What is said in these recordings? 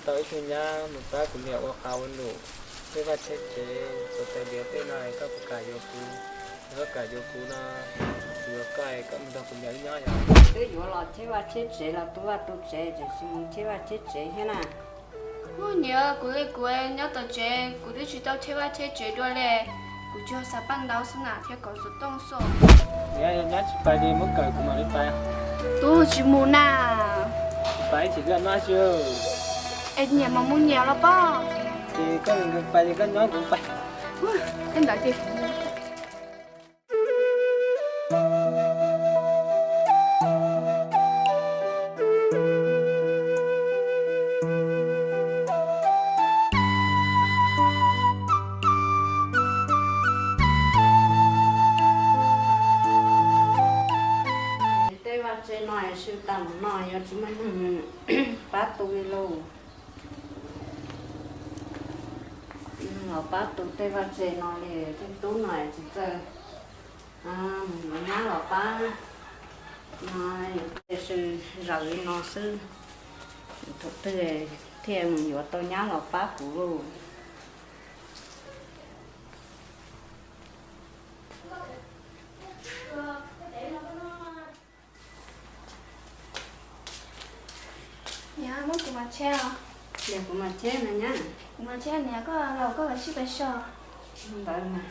Tau ib tug nyab mus pab kuv niam ua qav ua num, tej vaj tsheb tsev, txog tais diav tej no koj puas kam yuav kuv? Yog koj kam yuav kuv no, kuv yuav koj, koj mus nrog kuv niam wb nyob yom. Twb yuav los cheb vaj cheb tsev los tu vaj tu tsev, tiam sis mus cheb vaj cheb tsev thiab na. Ub, niam, kuv li kuv nyob tom tsev, kuv twb tsis tau cheb vaj cheb tsev dua li. Kuv tsuas xav paj ntaub xwb na, thiab kov xov tooj xwb. Niam, yog nyab tsis pais li muab kawm kuv mam li pais. Tub, tsis mus na. Pais ib chim koj nyob xwb. Es nyiam mas mus nyiam los pob. Ces koj nkees pais ces koj nyob kuv pais. Ub, tej ntawd ces kuv Tej vaj tse no es swb tag mus no yuav tsis muaj neeg pab tu li lauj. Los pab tu tej vaj tse no li, tej tub no es tsis txawj mus yuav nyab los pab no, yuav tej swb zaws li no xwb. Thaum twg thiaj mus yuav tau nyab los pab kuv lauj. Niam, muab kuv mas tsheb os. Niam, kuv mas tsheb na nyab. Kuv mas tsheb niam, koj los koj los sib pais so. Ntawd mas.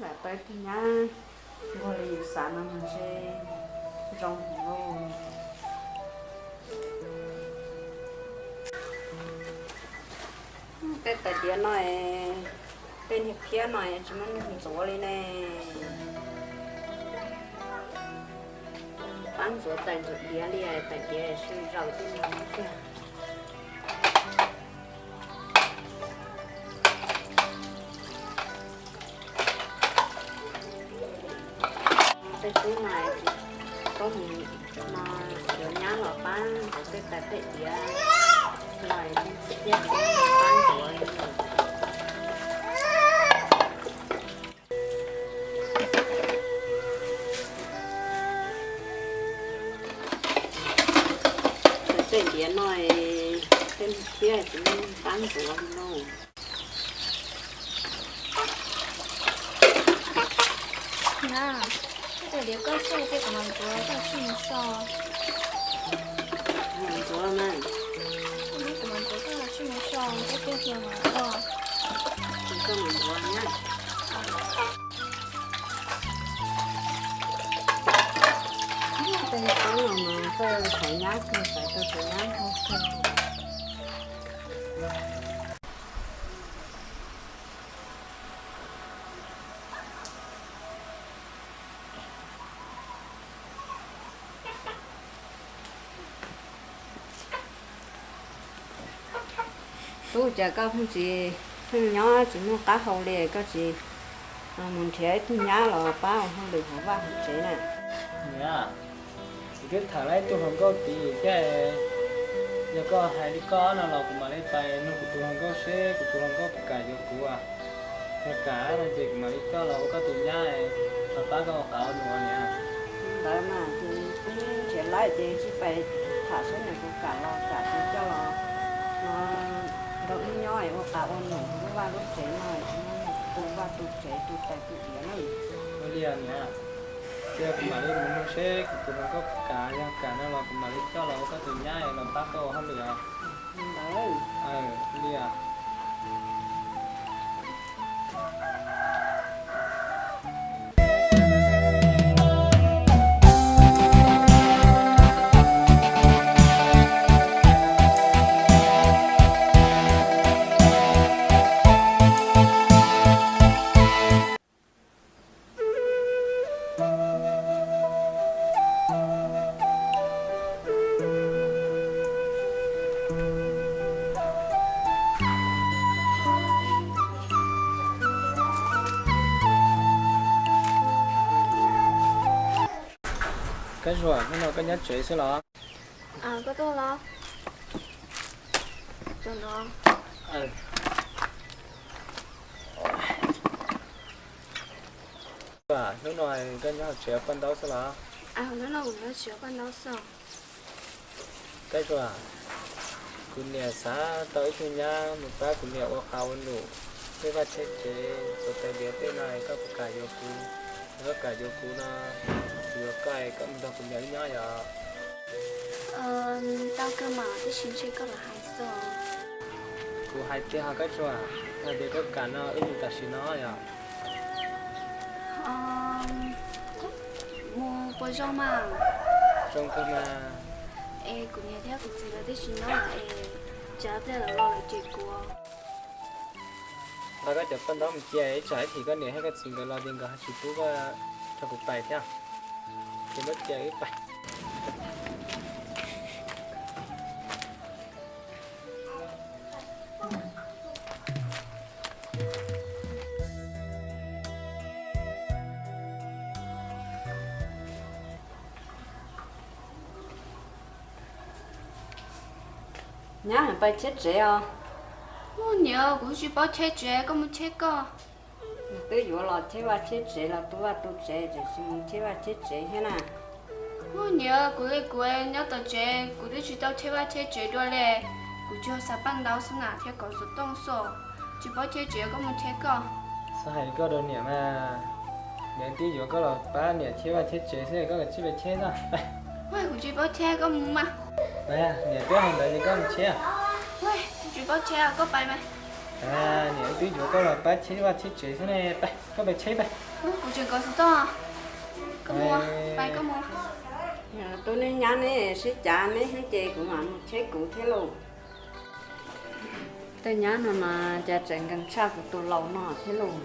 Lam tau ib tug nyab nquag li yus xav no mas ntshe zoo heev lauj. Tej tais diav no, tej niag phiab no tsis muaj neeg ntxuav li ne. Pab ntxuav tais ntxuav diav li, tais diav sib zaws tej no tiag. Tej tub no tsis paub mus no, yuav nyab los pab ntxuav tej tais tej diav los thiab tsis pab ntxuav li. Tej diav no, tej niag phiab tsis muaj pab ntxuav li lauj. Niam, tej diav koj xwb ces kuv mam ntxuav koj tsij mus so. Kuv mam ntxuav na. Kuv mam ntxuav koj tsij mus so, koj cia hlo mas koj. Kuv koj mam ntxuav na. Tej niag tub no mas koj thov nyab kawg, xav tau tus nyab nquag kawg. Tub, cas koj pheej tsis, pheej nyob tsis muaj qab hau li, koj tsis mus nrhiav ib tug nyab los pab ua hauj lwm hauv vaj hauv tsev na? Niam, kuv twb tham lawm ib tug hluas nkauj tid thiab. Yog koj hais li koj no los kuv mam li pais nug kuv tus hluas nkauj seb kuv tus hluas nkauj puas kam yuav kuv. Yog kam no ces kuv mam li coj los ua koj tus nyab, los pab koj ua qav ua num niam. Ntawd mas ces nrhiav lawm ces cia li pais tham seb nws puas kam los, kam ces coj los no nrog wb nyob es ua qav ua num lub vaj lub tsev no, tu vaj tu tsev tu tais tu diav na. Ua li niam, ces kuv mam li mus nug seb kuv tus hluas nkauj puas kam, yog kam no los kuv mam li coj los ua koj tus nyab los pab koj ua hauj lwm os. Ntawd li. Kab Zuag, hnub no koj nyob tsev xwb los? Koj tuaj los? Hnub no koj nyob hauv tsev ua paj ntaub xwb los? Koj Zuag, kuv niam xav tau ib tug nyab mus pab kuv niam ua qab ua num, thiab vaj thiab tsev, txog tais diav tej no koj puas kam yuav kuv? Yog koj kam yuav kuv no, kuv yuav koj, koj mus nrog kuv niam wb nyob yom. Tau kawg mas, tab sis ntshe koj lam hais xwb. Kuv hais tiag hos Kab Tsua, yog tias koj kam no wb mus tam sim no yom. Mus puas zoo mas? Zoo kawg mas. Es kuv niam thiab kuv txiv lawv twb tsis nyob lawm es, tsam pliag lawv los lawm ces kuv los koj cov paj ntaub mus cia, ib tsam ib chim koj niam thiab koj txiv nkawd los ces nkawd ho tsis pub koj, rau kuv pais thiab. Ces muab cia wb pais. Nyab, pais cheb tsev os. Niam, kuv tsis paub cheb tsev, koj mus cheb koj. Twb yuav los cheb vaj cheb tsev los tu vaj tu tsev, tseem tsis mus cheb vaj cheb tsev thiab na. Niam, kuv li kuv nyob tom tsev, kuv twb tsis tau cheb vaj cheb tsev dua li. Kuv tsis xav paj ntaub xwb na, thiab kov xov tooj xwb, tsis paub cheb tsev, koj mus cheb koj. Xav hais koj rau niam mas, niam twb yuav koj los pab niam cheb vaj cheb tsev xwb, koj tsis pais cheb xwb. Kuv tsis paub cheb, koj mus mas. Niam twb hais ntawd ces koj mus cheb. Kuv tsis paub cheb, koj pais mas. Niam twb yuav koj los pab cheb vaj cheb tsev xwb ne, pais, koj pais cheb pais. Kuv tseem kov xov tooj. Koj mus, pais koj mus. Tub neb nyab neb sib cav neb xwb ces kuv mam mus cheb kuv thiab lauj. Tej nyab no mas cas tseem nkees tshaj kuv tus laus no thiab lauj.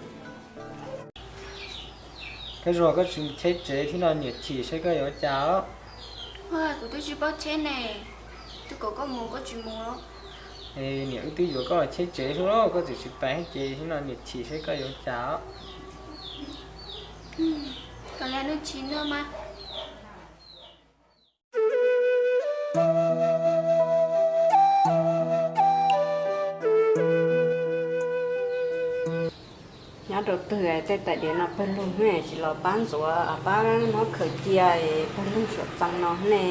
Kab Zuag, koj tsis mus cheb tsev thiab no niam chim saib koj yuav cas os. Kuv twb tsis paub cheb ne, twb kom koj mus koj tsis mus. Niam wb twb yuav koj los cheb tsev xwb lauj, koj tseem tsis pais ces thiab no niam chim saib koj yuav cas os. Kom li nws chim nws mas. Nyob rau twg tej tais diav no pawg lug ne, tsis los pab ntxuav, pab muab khaws cia, pawg lug suam txee no ne.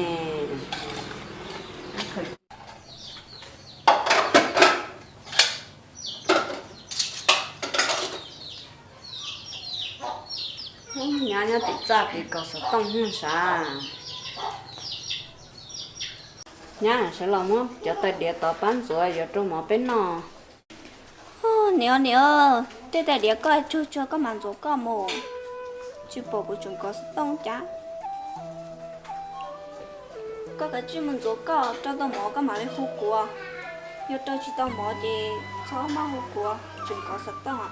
Nyab nyob tim txaj pem kov xov tooj hnub sav. Nyab sawv los muab cov tais diav tod pab ntxuav yuav rau mov peb noj. Niam, niam, tej tais diav koj tsug tsug koj mam ntxuav koj mus, tsis pom kuv tseem kov xov tooj cas. Koj kav tsij mus ntxuav koj, rau tau mov koj mam li hu kuv. Yog rau tsis tau mov ces txhob maj hu kuv, tseem kov xov tooj.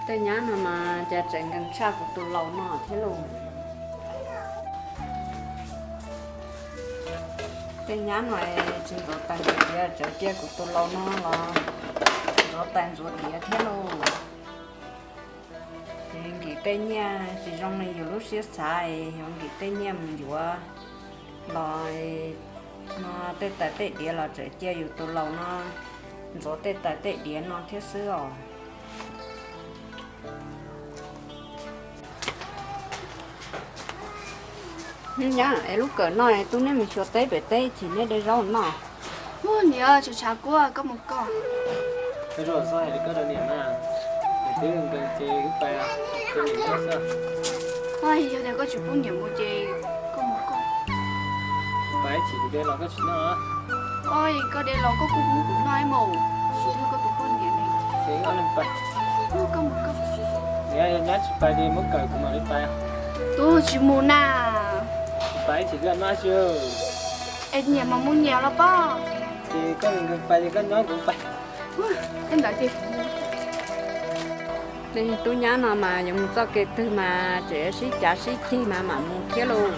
Tej nyab no mas cas tseem nkees tshaj kuv tus laus no thiab lauj. Tej nyab no tsis ntxuav tais ntxuav diav, tseem cia kuv tus laus no los ntxuav tais ntxuav diav thiab lauj. Ces nkim tej nyiaj tsis zoo li yus lub siab xav, yuav nkim tej nyiaj mus yuav los no tej tais tej diav los tseem cia yus tus laus no ntxuav tej tais tej diav no thiab xwb os. Nyab, es lub kawm no tub neb mus xyuas teb pem teb chim neb de zaub noj. Niam, tshav tshav kuv, koj mus koj. Koj txhob hais li koj rau niam na, niam twb nkees ces wb pais, niam nyob xwb. Yog tias koj tsis pub niam mus ces koj mus koj. Pais ib chim kuv de los koj tsis noj. Koj de los koj kuj pub kuv noj ib mus, tsis yog koj tus poj niam ne. Koj mus koj. Niam, yog nyab tsis pais ces muab kawm kuv mam li pais. Tub tsis mus na. Pais ib chim koj noj xwb. Es nyiam mas mus nyiam los pob. Ces koj nkees pais ces koj nyob kuv pais. Tej ntawd ces kuv mus. Tej tub nyab no mas yuav mus txoj kev twg mas tseem sib cav sib ceg mas mam mus thiab lauj.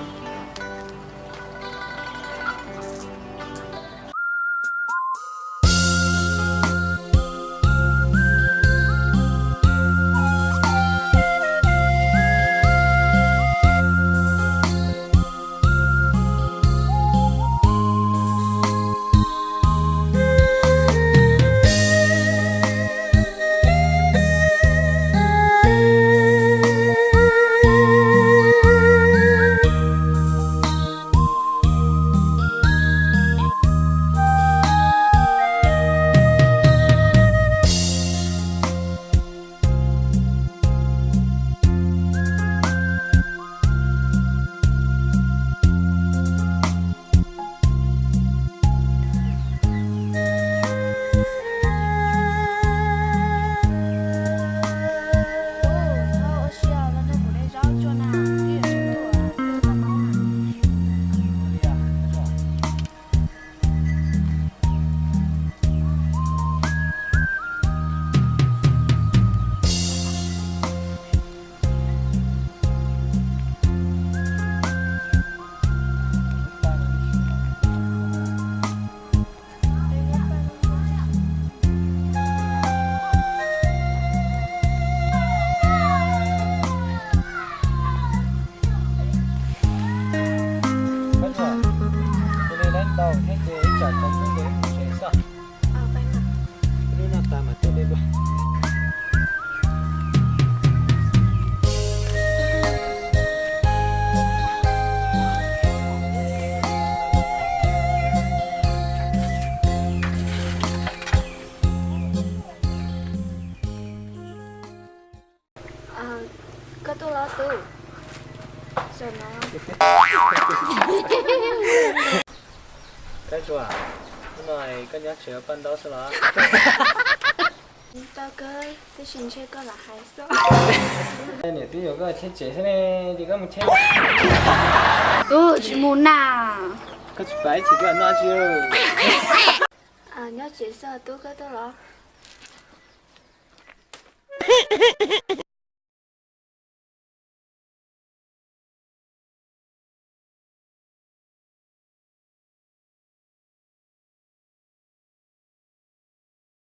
Tau hnub ntawd mus tsev xwb. Lub no tas mas tuaj de dua. Koj tuaj los tub? Zaum no. Kab Tsua, hnub no koj nyob tsev ua paj ntaub xwb los? Tau kawg, tab sis ntshe koj lam hais xwb. Niam twb yuav koj cheb tsev xwb ne, ces koj mus cheb. Tub, tsis mus na. Koj tsis pab ib chim koj noj tsi. Nyob tsev xwb tub, koj tuaj los?